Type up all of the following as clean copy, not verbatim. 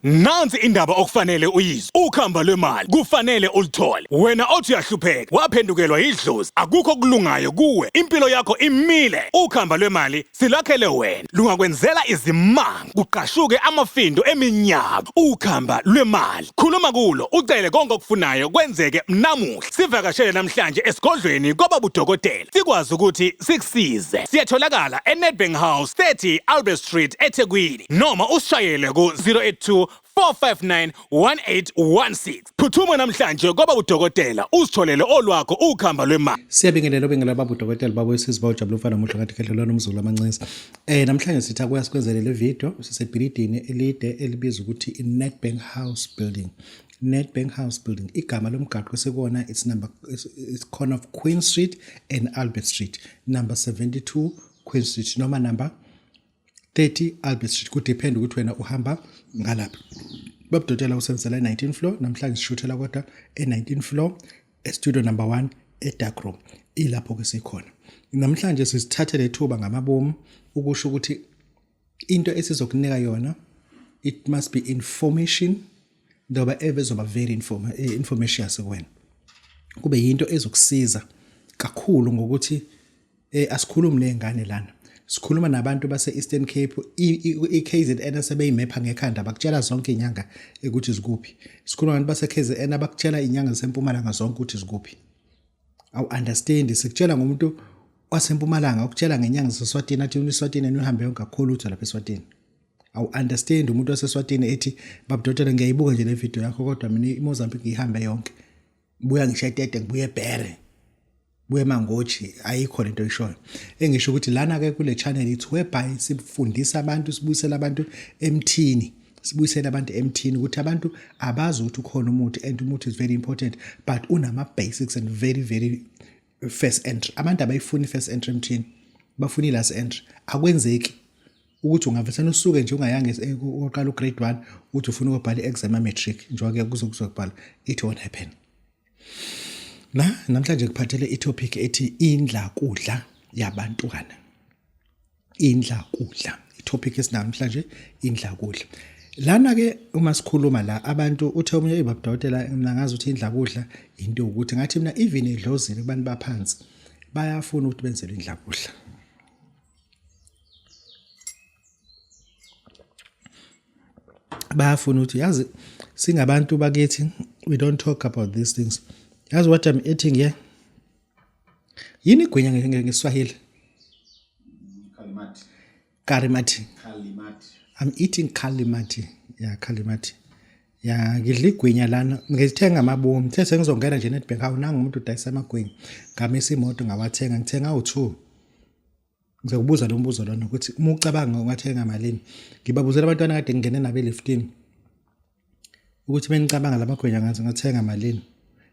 Nansi indaba okufanele uyizwe. Ukhamba lwemali kufanele uluthole. Wena othi uyahlupheka, waphendukelwa yidlozi, akukho okulungayo kuwe, impilo yakho imile. Ukhamba lwemali silakhele wena, lungakwenzela izimanga, kuqashuke amafindo eminyaka. Ukhamba lwemali, khuluma kulo, ucele konke okufunayo kwenzeke namuhla. Sivakashele namhlanje esigodlweni kwababudokotela, sikwazi ukuthi sikusize. Siyatholakala eNedbank House, 30 Albert Street, eThekwini. Noma usishayele ku-082 459 1816. Phuthuma namhlanje kwaba udokotela uzitholele olwakho ukhamba lwemali. Siyabingelela obingelela baba udokotela baba wesizwe bawujabula umfana omuhle ngathi khehlelwana umzulu amancisi. Namhlanje sithi akuya sikwenzele le video sisebhilidini elide elibizwa ukuthi i-Nedbank House Building. Nedbank House Building igama lomgaqo esikuwona it's number it's corner of Queen Street and Albert Street number 72 Queen Street noma number 30 Albert Street kudepend ukuthi wena uhamba ngalaphi. Babudotela usebenzela e-19 floor namhlanje sishuthela kodwa e-19 floor e-studio number 1 e-dark room ilapho ke sikhona. Namhlanje sisithathe lethuba ngamabomu ukusho ukuthi into esizokunika yona it must be information ngoba ebezoba very information kuwena kube yinto ezokusiza kakhulu ngokuthi asikhulumi nezingane lana sikhuluma nabantu base Eastern Cape i-KZN asebeyimepha ngekhanda bakutshela zonke inyanga ukuthi zikuphi sikhuluma nabantu base KZN abakutshela inyanga zasempumalanga zonke ukuthi zikuphi awu understand sikutshela ngomuntu wasempumalanga ukutshela ngenyanga zaseSwatini athi uniswatini uhambe yonke kakhulu utho lapha eSwatini awu understand umuntu waseSwatini ethi babudokotela ngiyayibuka nje le video yakho kodwa mina iMozambique ngiyihambe yonke ngibuya ngisho etete ngibuye eBhere buye eMangoji ayikho lento oyishoyo engisho ukuthi lana ke kule channel it's whereby sifundisa abantu sibuyisela abantu emthini sibuyisela abantu emthini ukuthi abantu abazi ukuthi ukhona umuthi and umuthi is very important but unama basics and very very first entry abantu abayifuni first entry emthini bafuna i-last entry akwenzeki ukuthi ungavesane usuke nje ungayange oqala ugrade 1 uthi ufuna ukubhala i-exam ya-matric njengoba kuzokubhala it won't happen la namhlanje ngiphathele i-topic ethi indla kudla yabantwana indla kudla i-topic esinamhlanje indla kudla lana ke uma sikhuluma la abantu uthe omunye ibabudokotela mina ngazi ukuthi indla kudla into ukuthi ngathi mina even edlozini kubantu baphansi bayafuna ukuthi benzelwe indla kudla bayafuna ukuthi yazi singabantu bakithi we don't talk about these things yazi what I'm eating here yini igwinya ngeSwahili Kalimati. Karimati. Kalimati. I'm eating kalimati. Yeah, kalimati. Ya ngidla igwinya lana ngithenga amabomu ngithe sengizongena nje Nedbank hawu nangu umuntu udayisa amagwinya ngamisa imoto ngawathenga ngithenga awu-2 ngizokubuza lo mbuzo lona ukuthi uma ucabanga ungathenga malini ngibabuzela abantwana kade ngingene nabo eliftini ukuthi benicabanga lamagwinya ngathi ngathenga malini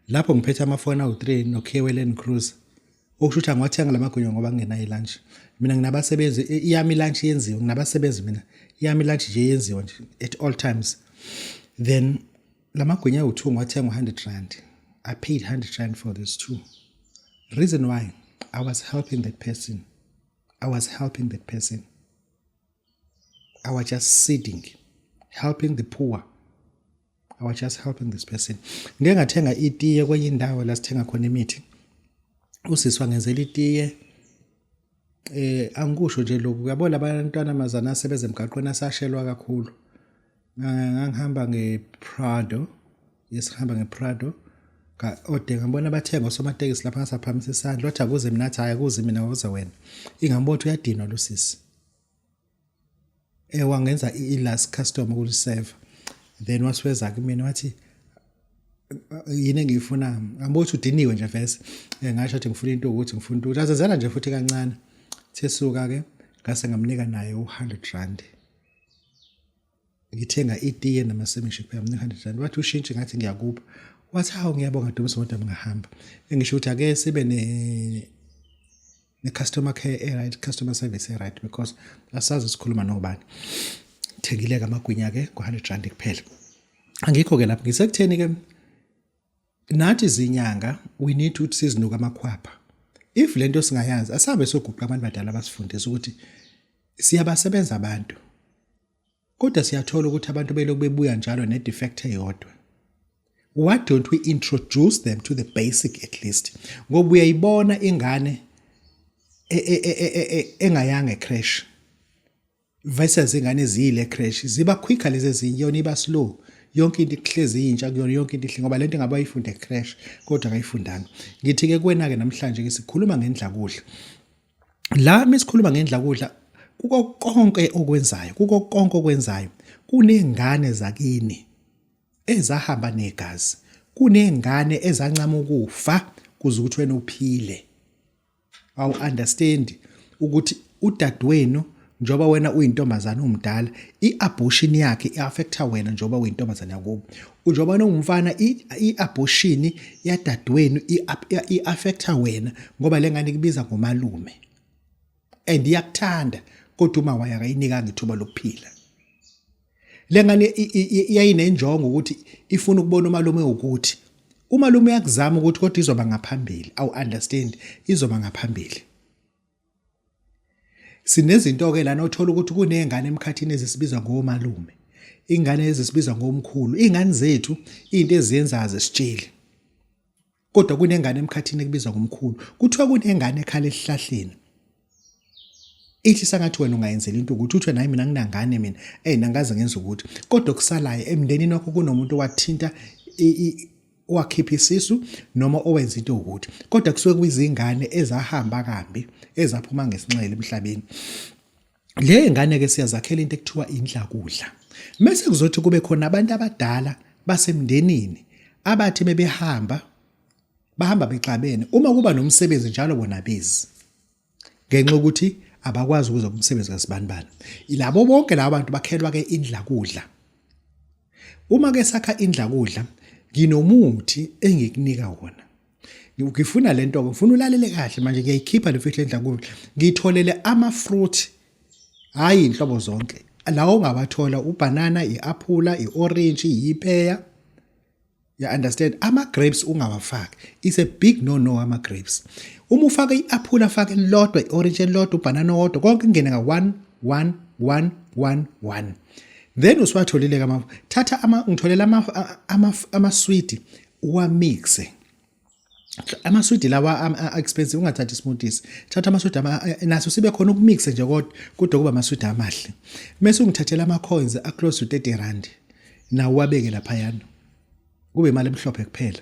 lapho ngiphethe amafoni awu-3 nokhiye Land Cruiser okusho ukuthi angiwathenga lamagwinya ngoba ngingenayo ilunch mina nginabasebenzi iyami ilunch yenziwe nginabasebenzi mina iyami ilunch nje yenziwa nje at all times then lamagwinya awu-2 ngiwathenga u-100 rand I paid 100 rand for this two reason why I was helping that person I was helping that person I was just sitting helping the poor I was just helping this person ngike ngathenga itiye kwenye indawo la sithenga khona imithi usisi wangenzela itiye angikusho nje lokhu uyabona labantwana mazana asebenza emgaqweni asashelwa kakhulu ngangihamba ngePrado yesihamba ngePrado ka-ode ngabona bathenga osomatekisi lapha ngasaphamisa isandla wathi akuze mina athi hhayi akuze mina woza wena ingambona ukuthi uyadinwa lo sisi wangenza i-last customer kuliseva then wasiweza kumina wathi yini engiyifuna ngambona ukuthi udiniwe nje vese ngasho ukuthi ngifuna into ukuthi ngifuna into ukuthi azenzela nje futhi kancane thesuka ke ngase ngamnika naye u-100 rand ngithenga itiye namasemishi kuphela mnika 100 rand wathi ushintshi ngathi ngiyakupha wathi hawu ngiyabonga Dumisa kodwa ngingahamba engisho ukuthi ake sibe ne ne-customer care e-right customer service e-right because asazi sikhuluma nobani thengile-ke amagwinya-ke ngo-100 rand kuphela angikho-ke lapho ngisekutheni-ke nathi zinyanga we need ukuthi sizinuke amakhwapha if lento singayazi asabe soguqa abantu badala basifundisa ukuthi siyabasebenza abantu. Kodwa siyathola ukuthi abantu belokhu bebuya njalo ne-defect eyodwa. Why don't we introduce them to the basic at least? Ngoba uyayibona ingane e, e, e, engayanga ecrash versus ingane eziyile ecrash ziba quicker lezi ezinye yona iba slow yonke into ihlezi intsha kuyona yonke into ihle ngoba lento engabe ayifunde ecrash kodwa akayifundanga. Ngithi ke kuwena ke namhlanje ke sikhuluma ngendlakudla. La mesikhuluma ngendlakudla kuko konke okwenzayo, kuko konke okwenzayo kunengane zakini ezahamba negazi, kunengane ezancama ukufa kuze ukuthi wena uphile. Awu understand ukuthi udadewenu njengoba wena uyintombazane umdala i-abortion yakhe i-affecta wena njengoba uyintombazane yakubo njengoba wena ungumfana i-abortion yadadewenu i-affecta wena ngoba le ngane ikubiza ngomalume and iyakuthanda kodwa uma wayo akayinikanga ithuba lokuphila. Le ngane yayinenjongo ukuthi ifuna ukubona umalume ukuthi umalume uyakuzama ukuthi kodwa izoba ngaphambili awu understand izoba ngaphambili. Sinezinto ke lana othola ukuthi kunezingane emkhathini ezisibiza ngomalume ingane ezisibiza ngomkhulu ingane zethu into eziyenzayo zisitsheli Kodwa kunengane emkhathini ekubizwa ngomkhulu. Kuthiwa kunengane ekhala esihlahleni. Ithi sangathi wena ungayenzela into ukuthi uthi nayi mina nginangane mina. Ey nangaze ngenza ukuthi. Kodwa okusalayo emndenini wakho kunomuntu owathinta owakhipha isisu noma owenza into ukuthi. Kodwa kusuke kuyizingane ezahamba kambi ezaphuma ngesinxele emhlabeni. Le ngane ke siyazakhela into ekuthiwa indlakudla. Mese kuzothi kube khona abantu abadala basemndenini abathi bebehamba bahamba bexabene uma kuba nomsebenzi njalo bona bezi ngenxa yokuthi abakwazi ukuza kumsebenzi kasibanibani. Labo bonke laba bantu bakhelwa ke indlakudla. Uma ke sakha indlakudla nginomuthi engikunika wona. Ngifuna lento ke ngifuna ulalele kahle manje ngiyayikhipha le mfihlo endla ngitholele ama fruit hayi inhlobo zonke lawo ongawathola ubanana iaphula iorange ipeya you understand ama grapes ungawafaki it's a big no no ama grapes uma ufaka iaphula faka elilodwa iorange elilodwa ubanana owodwa konke kungene nga 1 1 1 1 1 then usuwatholile ke ama thatha ama ngitholela ama ama amaswidi uwamixe amaswidi lawa expensive ungathathi smoothies thatha amaswidi naso sibe khona ukumixe nje kodwa kodwa kuba amaswidi amahle mase ungithathela ama coins a close to 30 rand nawo wabeke lapha yana kube imali emhlophe kuphela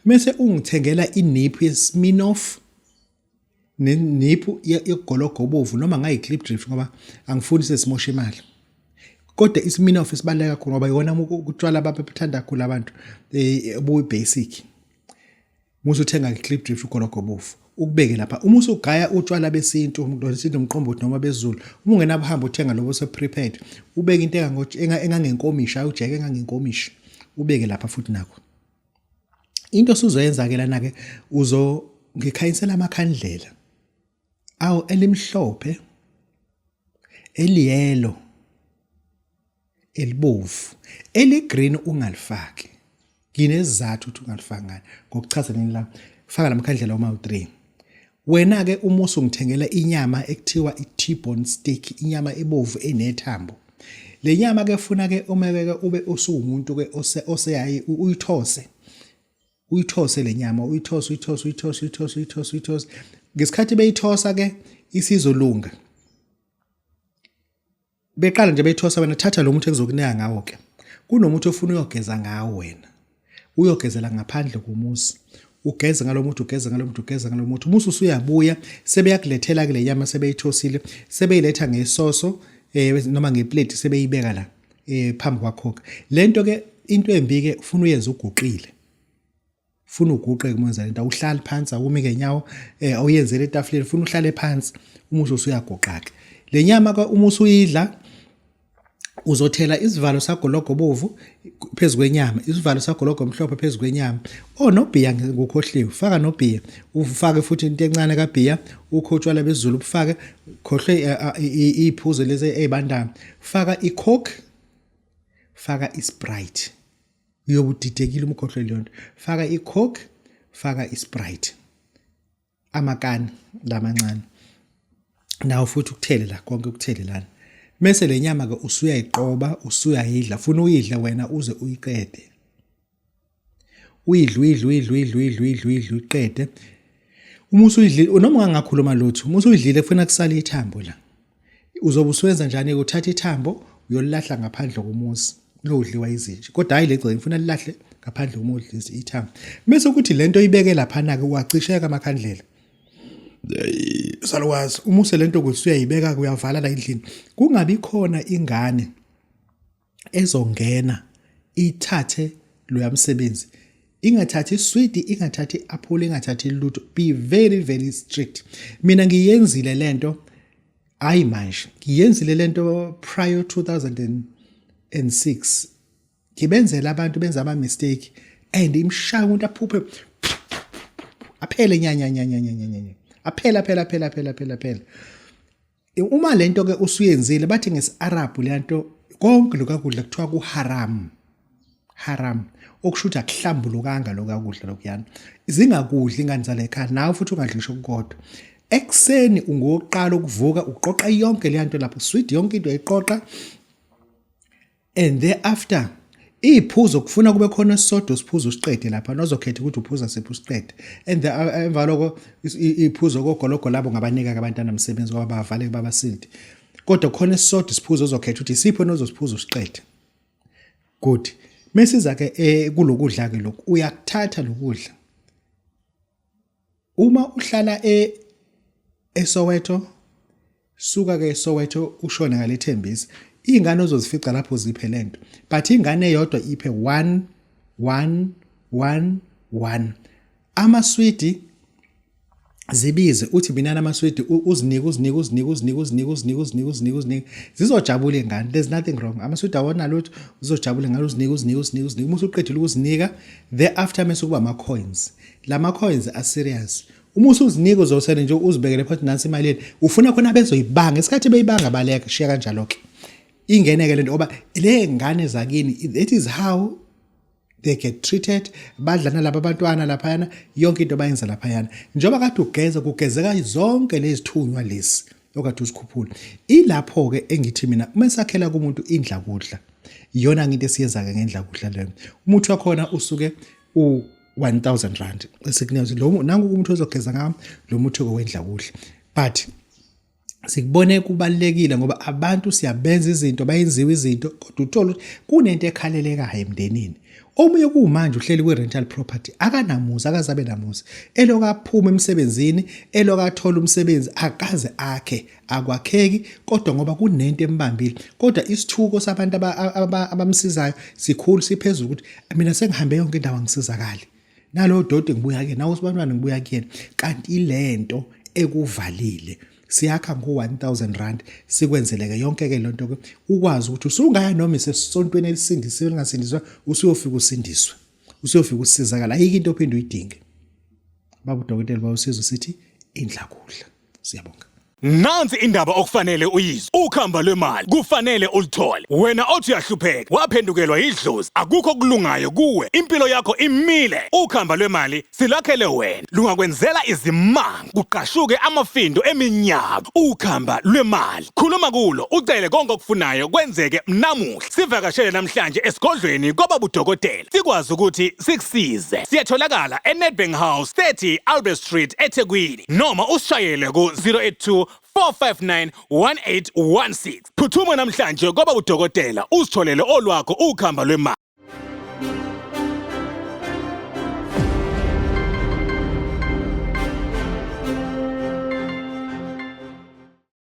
mase ungithengela iniphu yeSminoff neniphu yokugologo obovu noma ngayi-clip drift ngoba angifuni sesimosha imali kodwa isiminoff sibaluleke kakhulu ngoba iwona utshwala ababuthanda kakhulu abantu eh, obuyi-basic musu uthenga i-clip drift ugologo obovu ukubeke lapha uma usugaya utshwala besintu lwesintu umqombothi noma bezulu uma ungenabuhambo uthenga lobo se-prepared ubeke into engangenkomishi ayujeke engangenkomishi ubeke lapha futhi nakho Into osuzoyenza ke lana ke uzo ngikhanyisela amakhandlela awu elimhlophe eliyelo elibovu eligreen ungalifaki nginesizathu ukuthi ungalifaki ngani ngokuchaza nini la faka lamakhandlela uma u3 Wena ke uma usungithengela inyama ekuthiwa i-T-bone steak, inyama ebovu enethambo. Le nyama ke funa ke uma ke ube usuwumuntu ke oseyayi uyithose. Uyithose le nyama, uyithose, uyithose, uyithose, uyithose, uyithose, uyithose. Ngesikhathi beyithosa ke isizolunga. Beqala nje beyithosa wena thatha lo muthi engizokunika ngawo ke. Kunomuthi ofuna uyogeza ngawo wena. Uyogezela ngaphandle komuzi. Ugeze ngalo muthi, ugeze ngalo muthi, ugeze ngalo muthi. Umusi usuyabuya sebeyakulethela kule nyama sebeyithosile, sebeyiletha ngesoso eh noma ngeplate sebeyibeka la eh phambi kwakho. Lento ke into embi ke ufuna uyenze uguqile. Funa uguqe uma wenza lento awuhlali phansi awumi ngenyawo eh awuyenzele etafuleni funa uhlale phansi uma usuyaguqa ke le nyama ke uma usuyidla uzothela isivalo sagologo bovu phezu kwenyama isivalo sagologo omhlophe phezu kwenyama oh nobhiya ngikhohliwe faka nobhiya ufake futhi into encane kabhiya ukho utshwala bezulu ubufake khohlwe eh, eh, iphuzo lezi ezibandayo faka icoke faka isprite uyobe udidekile uma ukhohlwe leyo nto faka i-coke faka i-sprite amakani lamancane nawo futhi ukuthele la konke ukuthele lana Mese le nyama ke usuyayiqoba, usuyayidla, funa uyidle wena uze uyiqede. Uyidle, uyidle, uyidle, uyidle, uyidle, uyidle, uyidle, uyiqede. Uma usuyidlile, noma ungangakhuluma lutho, uma usuyidlile kufuna kusale ithambo la. Uzobe usuwenza njani-ke? Uthatha ithambo uyolilahla ngaphandle komuzi, liyodliwa izinja. Kodwa hhayi legceke, ngifuna lilahle ngaphandle komuzi ithambo. Mese kuthi lento oyibeke laphana-ke uwacisheka amakhandlela. Salukwazi, uma uselento ukuthi usuyayibeka-ke uyavala la endlini. Kungabi khona ingane ezongena ithathe loya msebenzi, ingathathi iswidi, ingathathi i-aphula, ingathathi lutho. Be very very strict. Mina ngiyenzile lento, hayi manje ngiyenzile lento prior 2006, ngibenzela abantu benza ama mistake and imshaya umuntu aphuphe aphele nya nya nya nya nya nya nya, aphela phela phela phela phela phela. Uma lento ke usuyenzile, bathi ngesi-Arab le nto konke lokakudla kuthiwa kuharam, haram, okusho ukuthi akuhlambulukanga lokakudla lokuyana. Zingakudli ingane zale ekhaya, nawe futhi ungadli ngisho okukodwa. Ekuseni ungoqala ukuvuka uqoqa yonke le nto lapho, sweet, yonke into uyayiqoqa, and thereafter iphuzo kufuna kube khona esisodwa usiphuzo usiqede lapha, nozokhetha ukuthi uphuza siphi usiqede, and emva lokho iphuzo kogologo labo ngabanika ke abantwana msebenzi ngoba bavale babasindi, kodwa khona esisodwa isiphuzo ozokhetha ukuthi isiphi onozosiphuza usiqede. Good. Mesiza ke kulokudla ke lokhu, uyakuthatha lokudla uma uhlala eSoweto, suka ke eSoweto ushone ngalethembisa ingane ozozifica lapho ziphe lento, but ingane eyodwa iphe 1 1 1 1. Amaswidi zibize uthi mina namaswidi, uzinike, uzinike, uzinike, uzinike, uzinike, uzinike, uzinike, uzinike, uzinike, zizojabula ingane. There's nothing wrong, amaswidi awona lutho, uzojabula ingane, uzinike, uzinike, uzinike, uzinike. Uma usuqedile ukuzinika, thereafter mase kuba ama coins. Lama coins a serious. Uma usuzinika uzosele nje uzibekele phansi, nansi imali yenu, ufuna khona bezoyibanga, isikhathi beyibanga baleka, shiya kanjalo ke, ingeneke lento, ngoba le ngane zakini, that is how they get treated. Badla nalaba abantwana laphayana, yonke into bayenza laphayana. Njengoba kade ugeza, kugezeka zonke lezithunywa lezi okade uzikhuphula. Ilapho-ke engithi mina uma sakhela kumuntu indla kudla, iyona into esiyenza-ke ngendla kudla leyo. Umuthi wakhona usuke u-1000 rand esikunikeza lo, nangu umuntu ozogeza ngawo lo muthi wendla kudla, but sikubone kubalekile ngoba abantu siyabenza izinto, bayenziwa izinto, kodwa uthola ukuthi kunento ekhalelekayo emndenini. Omunye kumanje uhleli kwi-rental property, akanamuzi, akazabe namuzi, eloku aphuma emsebenzini, eloku athola umsebenzi, akaze akhe, akwakheki, kodwa ngoba kunento embambile. Kodwa isithuko sabantu abamsizayo sikhulu, siphezulu, ukuthi mina sengihambe yonke indawo angisizakali, nalowo doti ngibuya kuyena, nawo sibantwana ngibuya kuyena, kanti ilento ekuvalile. Siyakha ngo-1000 rand, sikwenzeleke yonke-ke lento ke, ukwazi ukuthi usungaya noma isesontweni elisindisiwe, elingasindiswa, usuyofika usindiswe, usuyofika usizakala, ayikho into ophinde uyidinge. Baba udokotela bawusizo, sithi indla kudla. Siyabonga. Nansi indaba okufanele uyizwe. Ukhamba lwemali kufanele ulithole. Wena othi uyahlupheka, waphendukelwa yidlozi, akukho okulungayo kuwe, impilo yakho imile. Ukhamba lwemali silakhele wena, lungakwenzela izimanga, kuqashuke amafindo eminyaka. Ukhamba lwemali, khuluma kulo, ucele konke okufunayo kwenzeke namuhla. Sivakashele namhlanje esigodlweni kwababudokotela, sikwazi ukuthi sikusize. Siyatholakala eNedbank House, 30 Albert Street, eThekwini, noma usishayele ku-082 459 1816. Phuthuma namhlanje kwaba udokotela, uzitholele olwakho ukhamba lwemali.